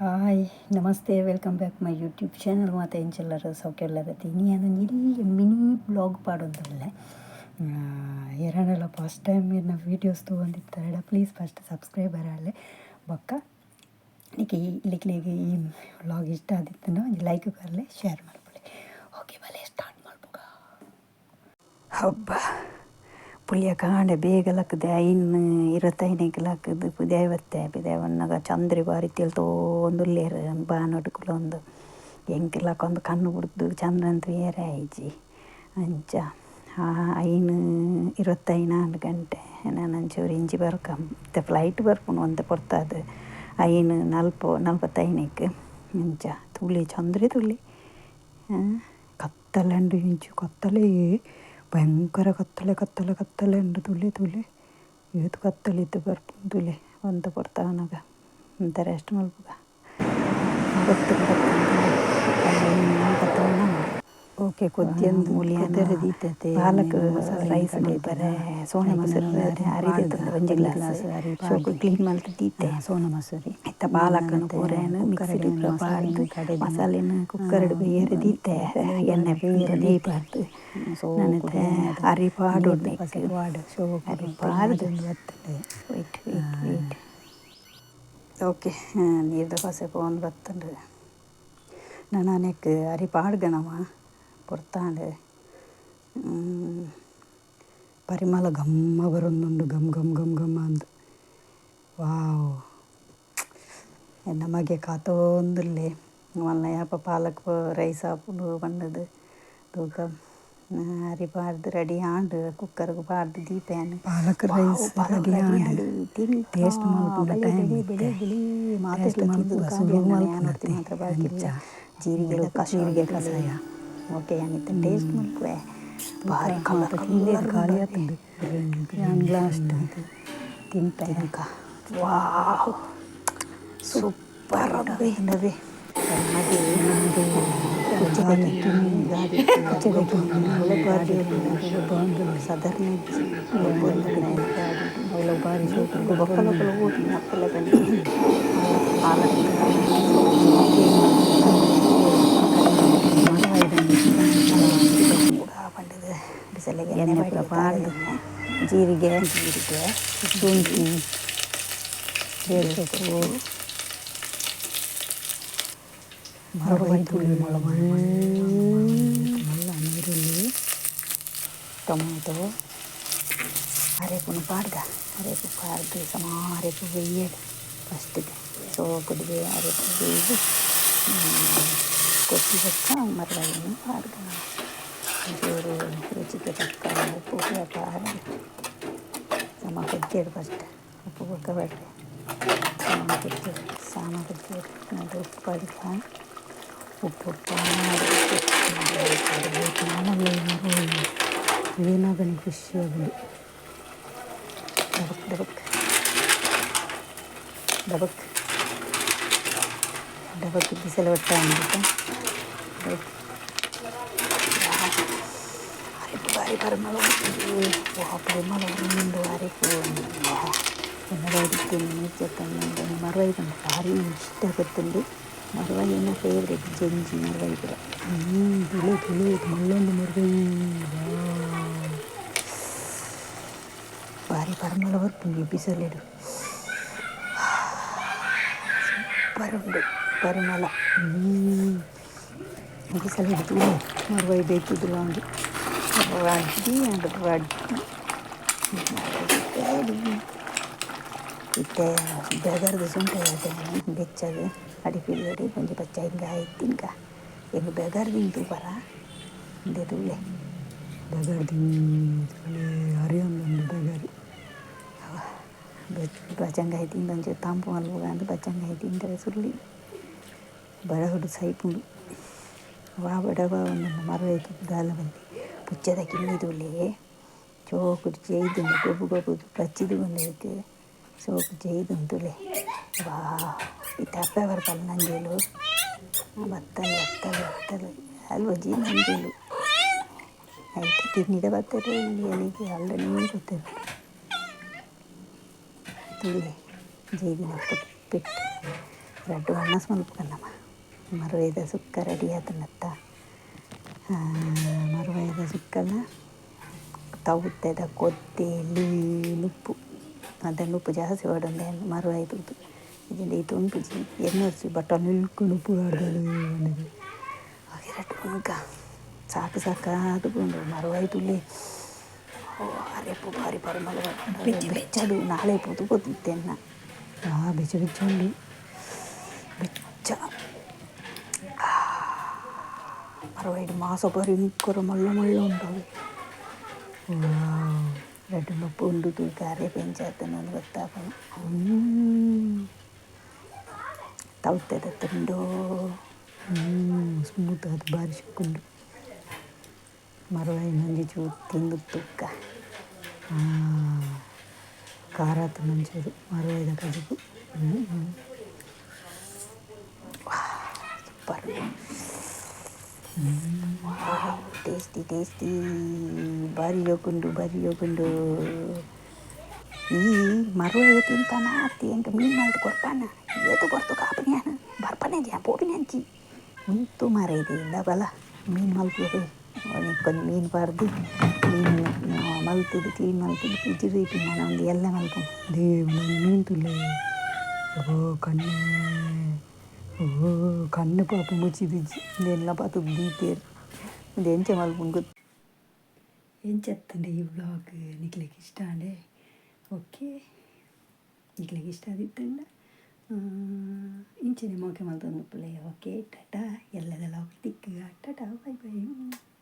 Hi, namaste, welcome back my YouTube channel. ಮಾತ ಎಂಚೆಲ್ಲರ ಸೌಖ್ಯಲ್ಲರ ಇನಿ ಇಲ್ಲಿ ಮಿನಿ ಬ್ಲಾಗ್ ಪಾಡೊಂದುಲ್ಲೆ. ಏರಾಂಡಲ ಫಸ್ಟ್ ಟೈಮ್ ಎನ್ನ ವೀಡಿಯೋಸ್ ತೂವೊಂದಿತ್ತರಡ, ಪ್ಲೀಸ್ ಫಸ್ಟ್ ಸಬ್ಸ್ಕ್ರೈಬರ್ ಆಲೆ. ಬೊಕ್ಕ ನಿಕ್ಕೆ ಈ ನಿಕ್ಲೆಗ್ ಈ ವ್ಲಾಗ್ ಇಷ್ಟ ಆದಿತ್ತಂಡ ಒಂಜಿ ಲೈಕ್ ಕೊರ್ಲೆ, ಶೇರ್ ಮಲ್ಪುಲೆ. ಓಕೆ, ಬಲೆ ಸ್ಟಾರ್ಟ್ ಮಲ್ಪುಗ. ಹಬ್ಬ ಪುಲ್ಯ ಕಾಂಡೆ ಬೇಗ ಲಕ್ಕದೆ, 5:25ಕ್ಕೆ ಲಕ್ಕದು ಪಿದಾಯಿ ಬತ್ತೆ. ಪಿದಾಯಿ ಬನ್ನಗ ಚಂದ್ರೆ ಬಾರಿ ತೆಲ್ತೊಂದುಲ್ಲೆರ್ ಬಾನೋಡು ಕುಲೊಂದು. ಎಂಕ್ ಲಕ್ಕೊಂದು ಕಣ್ಣು ಬುಡ್ದು ಚಂದ್ರನ್ ತೂಯೆರೆ ಆಯಿಜಿ. ಅಂಚ 5:25 ಆಂಡ್ ಗಂಟೆ. ನನ ಒಂಚೂರು ಇಂಚಿ ಬರ್ಕ, ಇತ್ತೆ ಫ್ಲೈಟ್ ಬರ್ಪುಂಡು ಒಂತೆ ಪೊರ್ತಾದ್, 5:40, 45ಕ್. ಅಂಚ ತೂಲೆ, ಚಂದ್ರೆ ತೂಲೆ. ಕತ್ತಲೆ ಉಂಡು ಇಂಚಿ, ಕತ್ತಲೆ, ಭಯಂಕರ ಕತ್ತಲೆ ಕತ್ತಲೆ ಕತ್ತಲೆ ಉಂಡು. ತೂಲೆ ತೂಲೆ, ಏತ್ ಕತ್ತಲೆ ಇತ್ತೆ ಬರ್ಪುಂಡು ತೂಲೆ. ಒಂತೆ ಪೊರ್ತಾನಗ ಒಂತೆ ರೆಸ್ಟ್ ಮಲ್ಪುಗ. 5:45. ಓಕೆ, ಕೊದ್ಯಂದು ಮೂಲಿಯಾನ ದೀತತೆ. ಪಾಲಕ್ ರೈಸ್ ಮಲ್ಪರೆ ಸೋನಾ ಮಸೂರಿ ಅರಿ ದೆತ್ತೊಂದು ಒಂಜಿ ಗ್ಲಾಸ್ ಶೋಕು ಕ್ಲೀನ್ ಮಲ್ತ್ ದೀತೆ. ಸೋನಾ ಮಸೂರಿ. ಇತ್ತ ಪಾಲಕ್ನ್ ಪೂರೆನ್ ಮಿಕ್ಸಿಡ್ ಪೂರ ಪಾಡ್ದ್, ಮಸಾಲೆನ್ ಕುಕ್ಕರ್ಡ್ ಬೇಯರೆ ದೀತೆ. ಎಣ್ಣೆ ನೆಯ್ ಪಾಡ್ದ್ ನನತೆ ಅರಿ ಪಾಡೊಡು. ಅರಿ ಪಾಡ್ದ್, ವೇಟ್ ವೇಟ್ ವೇಟ್. ಓಕೆ, ನೀರ್ದ ಪಸೆ ಪೋವೊಂದು ಬತ್ತುಂಡು. ನನ ನೆಕ್ಕ್ ಅರಿ ಪಾಡ್ಗನವ ಪೊರ್ತಾಂಡ್. ಪರಿಮಳ ಘಮ್ಮ ಬರೊಂದುಂಡು, ಘಮ್ ಘಮ್ ಘಮ್ ಘಮ್ ಅಂದ್. ವಾವ್, ಎನ್ನ ಮಗೆ ಕಾತೊಂದುಲ್ಲೆ, ಮಲ್ಲ ಯಾಪ ಪಾಲಕ್ ರೈಸ್ ಆಪುಂಡು ಪಂಡುದು. ತೂಕ, ಅರಿ ಪಾಡ್ದ್ ರೆಡಿ ಆಂಡ್. ಕುಕ್ಕರ್ಗ್ ಪಾಡ್ದ್ ದೀಪೆ ಯಾನ್. ಪಾಲಕ್ ರೈಸ್ ಪಾಲಕ್ ರೆಡಿ ರೆಡಿ ಆಂಡ್. ಆಂಡ್. ಟೇಸ್ಟ್ ಮಲ್ಪುನ ಬಲೆ ಟೈಮ್ ಬಲೆ ಇತ್ತೆ. ಬಲೆ ಬಲೆ. ಟೇಸ್ಟ್ ಮಾತೆರ್ಲ ಮಲ್ಪುಗ, ತಿಂದುದು ಖಾಲಿ ಸುರು ಆಂಡ್. ಯಾನ್ ಒರ್ತಿ ಮಲ್ಪುನತೆ. ಮಾತ್ರ ಬಾಕಿ ಅಂಚ ಉಲ್ಲೆ. ಜೀರಿಗೆದ ಕಷಾಯ. ಜೀರಿಗೆ ಕಷಾಯ. ಓಕೆ, ಯಾನ್ ಇತ್ತೆ ಟೇಸ್ಟ್ ಮಲ್ಪುವೆ. ತೂಕ, ಬಾರಿ ಮಾತ ಕಲರ್ ತಿಂದೆರ್, ಕಲರ್ ಖಾಲಿ ಉಂಡು. ಆತುಂಡು. ಯಾನ್ ಲಾಸ್ಟ್ ತಿನ್ಪೆ. ತಿನ್ಕ. ವಾವ್, ಸೂಪರ್ ಉಂಡವೆ. ಮಗೆ ಪುಚ್ಚೆದ ಕಿನ್ನಿ, ಪುಚ್ಚೆದ ಕಿನ್ನಿ ಸಾಧಾರಣ ಇಜ್ಜಿ. ಅವ್ಲ ಬಾರಿ ಶೋಕುಡು. ಬೊಕ್ಕಲೊಕಲು ಊಟ ಅಪ್ಪಲೆ ಪಾಲಕ್. ಪಂಡುದು ಬಿಸಲೆಗೆ ಎಣ್ಣೆ ಎಣ್ಣೆ ಪೂರ ಪಾಡ್ದು, ಪಾಡ್ದ್, ಜೀರಿಗೆ ಜೀರಿಗೆ, ಶುಂಠಿ, ಬೇರ್ ಸೊಪ್ಪು, ಮರವಾಯಿ ತುಳಿ, ಮಲ್ಲ ಮಲ್ಲ ನೀರುಳ್ಳಿ, ಟೊಮೆಟೊ, ಅರೆಪುನು ಪಾಡ್ಗ. ಅರೆಪು ಪಾಡ್ದು ಸಮ ಅರೆಪು ಬೇಯ್ಯಡ್ ಫಸ್ಟಿಗೆ. ಸೋಕುಡು ಅರೆಪು ಬೇಯ್ದು ಕೊದ್ದಿ ಬೊಕ್ಕ ಮರವಾಯಿನ್ ಪಾಡ್ಗ. ಒಂಚೂರು ರುಚಿಗೆ ತಕ್ಕ ಉಪ್ಪು ಪೂರ ಪಾಡ್ದು ಸಮ ಕೊದ್ದಿಯಡ್. ಫಸ್ಟ್ ಉಪ್ಪು ಬೊಕ್ಕ ಪಾಡ್ರೆ. ಸಮ ಕೊದ್ದಿಯಡ್, ಸಮ ಕೊದ್ದಿಯಡ್. ಅದು ಉಪ್ಪು ಪಾಡ್ಗ, ಉಪ್ಪು ಪಾಡ್ದು. ಮಲ್ಲ ಮರವಾಯಿ ತೂನಗನೆ ಖುಷಿ ಆಪುಂಡು. ಡಬಕ್ ಡಬಕ್ ಡಬಕ್ ಡಬಕ್ ಬಿಸಿಲು ಒಟ್ಟ. ಡಬಕ್. ಅರೆಪು ಬಾರಿ ಪರಿಮಳ, ವಾ ಪರಿಮಳ ಉಂಡು ಅರೆಪು. ಎನ್ನ ಮರವಾಯಿ ಪಂಡ ಬಾರಿ ಇಷ್ಟ ಗೊತ್ತುಂಡು. ಮರವಾಯಿ ಎನ್ನ ಫೇವ್ರೇಟ್, ಜೆಂಜಿ ಮರವಾಯಿ ಪೂರ. ತುಳು ತುಳು ಮಲ್ಲೊಂದು ಮರವಾಯಿ. ವಾವ್. ಬಾರಿ ಪರಿಮಳ ಬರ್ಪುಂಡು ಈ ಬಿಸಲೆಡ್. ಸೂಪರ್ ಉಂಡು ಪರಿಮಳ ಬಿಸಲೆಡ್ ತೂಲೆ. ಮರವಾಯಿ ಬೇಯ್ತುದುಲ ಅಂದ್. Ready and ready ready. ಇತ್ತೆ ಬೆಗರ್ದ ಸುಂಟದ ಬೆಚ್ಚಗ್ ಅಡಿ ಪಿರಿಯಡ್ ಒಂಜಿ ಪಚ್ಚ ಹಿಂಗಾಯಿ ತಿನ್ಕ. ಎಂಕ್ ಬೆಗರ್ದಿನ ತೂಪರ ಇಂದೆ ತೂಲೆ. ಬೆಗರ್ ದಿಂಜ ಅರಿಯೊಂದುಂಡು ಬೆಗರ್. ಬಚ್ಚಂಗಾಯಿ ತಿಂದು ಒಂಚೂರು ತಂಪು ಮಲ್ಪುಗ ಅಂದ್ ಬಚ್ಚಂಗಾಯಿ ತಿಂದರೆ ಸುಳ್ಳಿ ಬರಹುಡು ಸೈಪುಂಡು. ವಾ ಬಡವ ಒಂದುಂಡು ಮರವಾಯಿ ದಾಲ ಬಲ್ಲಿ. ಪುಚ್ಚೆದ ಕಿನ್ನಿ ತೂಲೆ, ಚೋಕುಡು ಜೈದುಂಡು. ಗೊಬ್ಬು ಗೊಬ್ಬುದು ಬಚ್ಚಿದ್ ಉಂದೆಕ್ ಸೋಕು ಜೈದುಂಡು ತೂಲೆ. ವಾ, ಇತ್ತೆ ಅಪ್ಪೆ ಬರ್ಪಲ್ ನಂಜೋಲು. ಬತ್ತಲ್ ಬತ್ತಲ್ ಬತ್ತಲ್. ಅಲ್ ಒಂಜಿ ನಂಜೋಲು ಐತ ಕಿನ್ನಿದ ಬತ್ತೆರ್ ಎನಿಗ್ ಅಲ್ಲನೇ ಬತ್ತೆರ್ ತೂಲೆ. ಜೈದಿನ ಪೆಟ್ಟ್ ರಡ್ಡ್ ವನಸ್ ಮಲ್ಪುಗನಮ ಮರುವೈದ ಸುಕ್ಕ ರೆಡಿ ಆತುಂಡತ್ತ. ಮರುವಾಯಿದ ಸುಕ್ಕಲ ತೌತೆದ ಕೊದ್ದೆಲ್ ನುಪ್ಪು ಅದ ನುಪ್ಪು ಜಾಸ್ತಿ ಪಾಡೊಂದೆ ಮರುವಾಯಿ ತೂದು ಇಜ್ಜಿಂಡ ಈತ್ ಉನ್ಪುಜಿ ಎನ್ನೊರ್ಚಿ ಬಟ್ಟಲ್ ನಿಲ್ಕ ನುಪ್ಪು ಪಾಡ್ದಲ್ ಪಂಡುದು ಅವೆ ರಡ್ಡ್ ಉನ್ಕ ಸಾಕು ಸಾಕಾದ್ ಪೋಂಡು ಮರುವಾಯಿ ತೂಲೆ ಅರೆಪು ಬಾರಿ ಪರಿಮಳ ಬರ್ಪುಂಡು ಬೆಚ್ಚಡ್ ನಾಳೆ ಪೋದು ಗೊತ್ತಿತ್ತೆ ಎನ್ನ ಆ ಬೆಚ್ಚ ಬೆಚ್ಚ ಉಂಡು. ಬೆಚ್ಚ ಮರುವಾಯಿಡ್ ಮಾಸ ಭಯಂಕರ ಮಲ್ಲ ಮಲ್ಲ ಉಂಡು ಅವು. ರಡ್ಡ್ ನುಪ್ಪು ಉಂಡು ತೂಕ ಅರೆಪು ಎಂಚ ಆತುಂಡು ಗೊತ್ತಾಪುಂಡು. ತೌತೆದ ತುಂಡು. ಸ್ಮೂತ್ ಆದ್ ಬಾರಿ ಶೋಕುಂಡು. ಮರುವಾಯಿನ್ ಒಂಜಿ ಚೂರು ತಿಂದ್ ತೂಕ. ಖಾರ ಆತುಂಡು ಒಂಚೂರು ಮರುವಾಯಿದ ಕಜಿಪು. Super, wow, tasty tasty, ಬಾರಿ ಜೋಕುಂಡು ಬಾರಿ ಜೋಕುಂಡು. ಈ ಮರುವಾಯಿ ತಿಂತಾನ ಅತ್ತಿ ಎಂಕ್ ಮೀನ್ ಮಲ್ತ್ ಕೊರ್ಪಾನ ಏತ್ ಪೊರ್ತು ಕಾಪುನಿ ಯಾನ್ ಬರ್ಪನೆ ಯಾನ್ ಪೋಪಿನಿ ಅಂಚಿ ಉಂತು ಮಾರಾಯ್ದಿ ಇಂದಾ ಬಲ ಮೀನ್ ಮಲ್ಪುವೆ ಪೋಯಿ ಒಂಜಿ ಮೀನ್ ಪಾಡ್ದ್ ಮೀನ್ ಮಲ್ತುದು ಕ್ಲೀನ್ ಮಲ್ತುದು ಫ್ರಿಡ್ಜ್ ಡ್ ದೀಪಿನಿ ನನ ಒಂಜಿ ಎಲ್ಲೆ ಮಲ್ಪುನು. ದೇವ್ ಮೀನ್ ತೂಲೆ ಓ ಕಣ್ಣೆ ಓ ಕಣ್ಣು ಪಾಪ ಮುಚ್ಚಿದಿಜ್ಜಿ. ಉಂದೆನ್ಲ ಪತುದು ದೀತೆರ್ ಉಂದು ಎಂಚ ಮಲ್ಪುನು ಗೊತ್ತು. ಎಂಚ ಇತ್ತುಂಡು ಈ ವ್ಲಾಗ್ ನಿಕ್ಲೆಗ್ ಇಷ್ಟ ಆಂಡೆ? ಓಕೆ, ನಿಕ್ಲೆಗ್ ಇಷ್ಟ ಆದಿತ್ತುಂಡ ಇಂಚನೆ ಮೋಕೆ ಮಲ್ತೊಂದುಪ್ಪುಲೆ. Okay, tata. ಎಲ್ಲದ ವ್ಲಾಗ್ ತಿಕ್ಕುಗ. Tata, bye bye.